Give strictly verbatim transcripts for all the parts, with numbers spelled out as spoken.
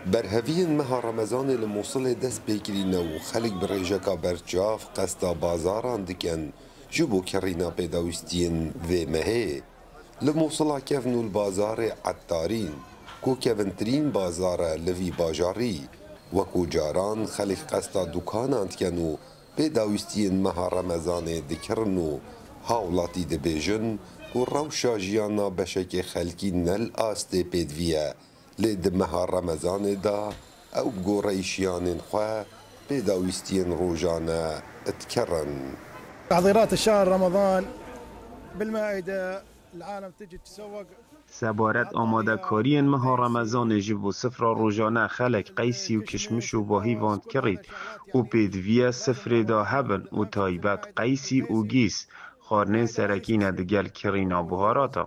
Berheviyên meha Remezanê li Mûsilê dest pê kirîne û xelk bi rêjeka berçav qesta bazaran dikin ji bo kirîna pêdawîstiyên vê mehê. Li Mûsila kevn û li bazarê Ettarîn, ku kevintirîn bazar e li vî bajarî, wekû caran xelk qesta dûkanan dikin û pêdawîstiyên meha Remezanê dikirin û hawlatî dibêjin ku rewşa jiyana beşekê xelkî ne li astê pêdivî ye, lê di meha Remezanê de ew bi goreyî şiyanên xwe pêdawîstiyên rojane dikirin. تحضيرات الشهر رمضان بالمائدة العالم تجي تتسوق. Sebaret amadekariyên meha Remezanê ji bo sifra rojane xelek qeysî û kişmiş û bahîvan dikirît û pêdivî ye sifrê de hebin û taybet qeysî û gîs xwarinên serekî ne digel kirîna buharata.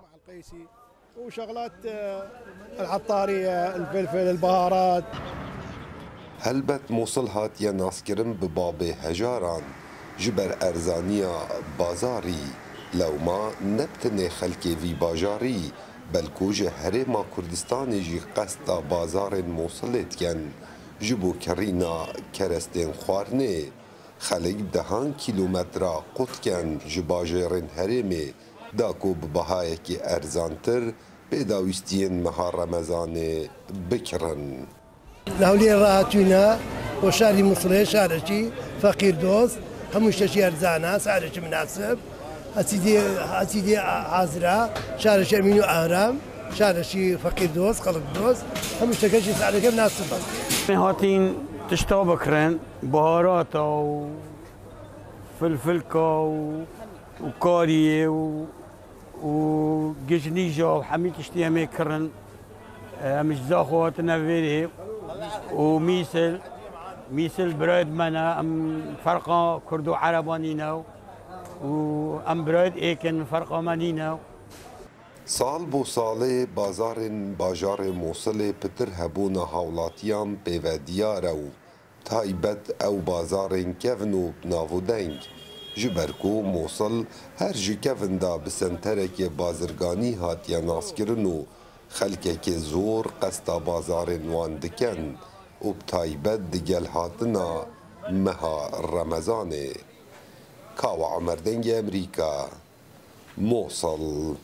وشغلات، آه، العطارية، الفلفل، البهارات. Helbet Mûsil hatiye naskirin bi babê hejaran ji ber erzaniya bazarî. Lewma ne bi tenê xelkê vî bajarî, belku ji Herêma Kurdistanê jî qesta bazarên Mûsilê dikin ji bo kirîna kerestên xwarinê. Xelk bi dehan kîlometra qut dikin ji bajêrên herêmê da ku bi bahayekî erzantir pêdawîstiyên meha Remezanê bikirin. لە هەولێر ڕاهاتووینە بۆ شاری موسڵێ، شارێکی فەقیر دۆست، هەموو شتێکی ئەرزانە، شارێکی مناسب، هەچی دێ، هەچی دێ حازرە، شارێکی ئەمین و ئارام، شارێکی فەقیر دۆست، خەڵک دۆست، هەموو شتەکەشی سعرەکە مناسبە. Em hatîn tişta bikirin, baharata û filfilka û, û kariyê û û gijnîja û hemî tiştî em ê kirin. Em ji za xwe hatine vêrê û mîsil, mîsil birayê me ne, em ferqa kurd û ereba nîne û em birayê êk in, ferqa me nîne. Sal bo salê bazarên bajarê Mûsilê pitir hebûna hawlatiyan pê ve diyar e û taybet ew bazarên kevn û navûdeng, ji ber ku Mûsil her ji kevin de bi senterekê bazirganî hatiye naskirin û xelkekê zor qesta bazarên wan dikin û bi taybet digel hatina meha Remezanê. Kawa Omer, Dengê Emerîka, Mûsil.